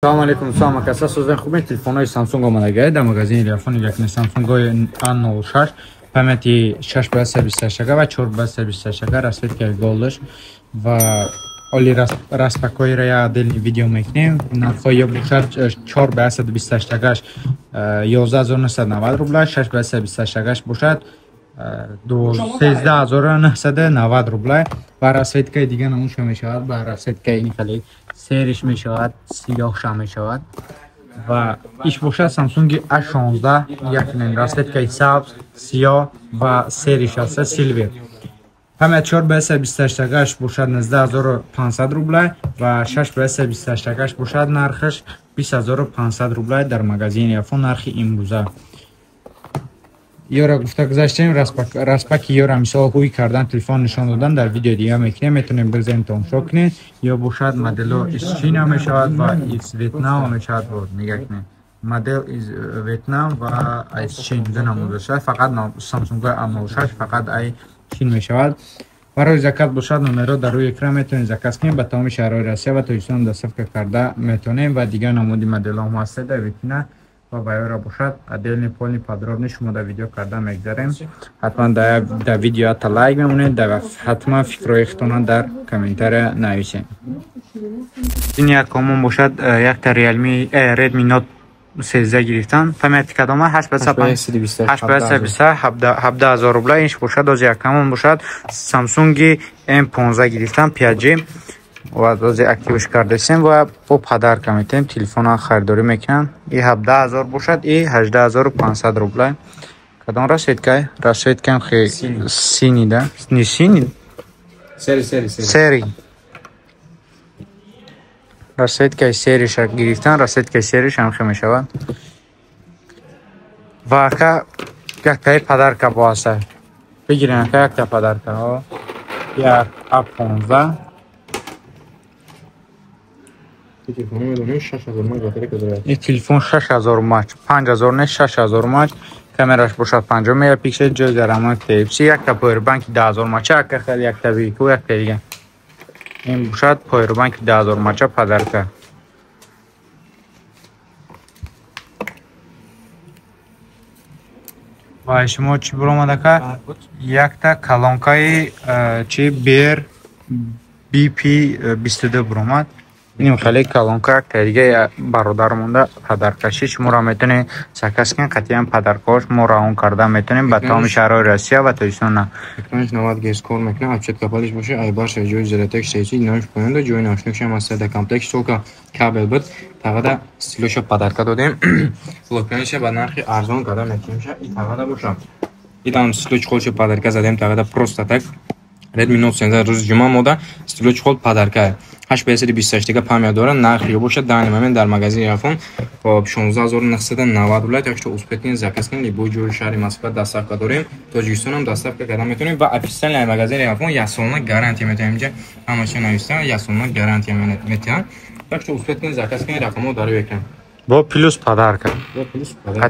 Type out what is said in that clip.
Салом алейкум, дӯстон, макаса созен хубе. Телефонҳои Samsung омадагай дар магазини Телефон якне Samsung A06 памяти 6 ба 128 га ва 4 ба 128 га, расцветка голдаш ва оли распакоира я отдельный видео мекунем. Нархҳои ё бошад 4 ба 128 гаш 11 990 рубла, 6 ба 128 гаш бошад 13 990 рубла ва расцветкаи дига намуша мешавад. Ба расцветкаи ин хеле сериш мешавад, сиёҳша мешавад ва иш бошад Samsung A16 якнен расцветкаи сабз, сиёҳ ва сериш аст, silver. Память 4 ба 128 гаш бошад 19 500 рубла ва 6 ба 128 гаш бошад нархаш 20 500 рубла дар магазини Яфон нархи имрӯза. Ёра гуфта гузаштем, распаки ёра, мисол, ҳуй кардан, телефон нишон додан дар видео дига мекунем, метавонем бигзарем, тамошо кунед. Ё бошад модело из Чина мешавад ва из Ветнама мешавад. Вот нига кунед, модел из Ветнам ва из Чин ду намуда шавад. Фақат Samsung A06 фақат ай Чин мешавад. Барои заказ бошад, номерро дар рӯи экран, метавонед заказ кунед, ба тамоми шаҳрҳои Россия ва Тоҷикистон доставка карда метавонем. Ва дигар намуди моделҳо ҳам ҳастед дар витрина ва ба ёра бошад отдельный, полный, подробный шумо дар видео карда мегзарем. Ҳатман дар видео ҳатта лайк мемонед, ҳатман фикрҳои худтона дар комментария нависед. Ин якомон бошад якта Realme Redmi Note 13 гирифтан. Памяти кадома? 8 ба 17 000 рубла. Ин бошад ози якамон бошад Samsung M15 гирифтан 5G ва дози активш кардесем ва бо подарка метем. Телефона харидорӣ мекунанд. И 17 000 бошад, и 18 500 рубла. Кадом расцветка? Расцветкам хе синий, да, не синий. Серый, серый. Серый. Расцветкаи сериша гирифтан, расцветкаи сериш ҳам хе мешавад. Ва ака, яктаи подарка бо аста бигирен, ака, якта подарка, як А 15. Ин телефон 6000 мач, 5000 не, 6000 мач. Камераш бошад 50 мегапиксел, ҷой дар рамои Type-C, якта поwerbanки 10 000 мача, ака, хеле якта бику, якта дига. Ин бошад поwerbanки 10 000 мача подарка. Ва шумо чӣ биромад, ака? Якта колонкаи чи бер BP 22 биромад. Иним хеле колонка якта дига бародар монда подаркаши. Шуморо метавонед заказ кунед, қатъиян подаркаҳош мо равон карда метавонем ба тамоми шаҳрҳои Россия ва Тоҷикистон. Экранаш 90 герц кор мекунад, отпечатка палец боша, ай барша ҷои зарядтак сеси динамик поёнда, ҷои наушникш ҳам аст дар комплект, столка кабел буд, тағада стилоша подарка додем. Блоканиша ба нархи арзон карда метавонемша, и тағада боша. Идам стило чехолша подарка задем тағада просто так. Redmi Note 13 рӯзи ҷумъа мода стило чехол подарка. 8 ба 128 дига память дорад, нархи ё бошад данный момент дар магазини Яфон хоб 16 990 рубля. Так что успеть кунед, заказ кунед, любой ҷои шаҳри Москва доставка дорем, Тоҷикистонам доставка карда метавонем ва официально магазини Яфон яксолона гарантия метавонем. Инҷа ҳамаша нависта, яксолона гарантия метиҳанд. Так что успеть кунед, заказ кунед, рақамҳо дар рӯи экран. Бо плюс подарка. Бо плюс подарка.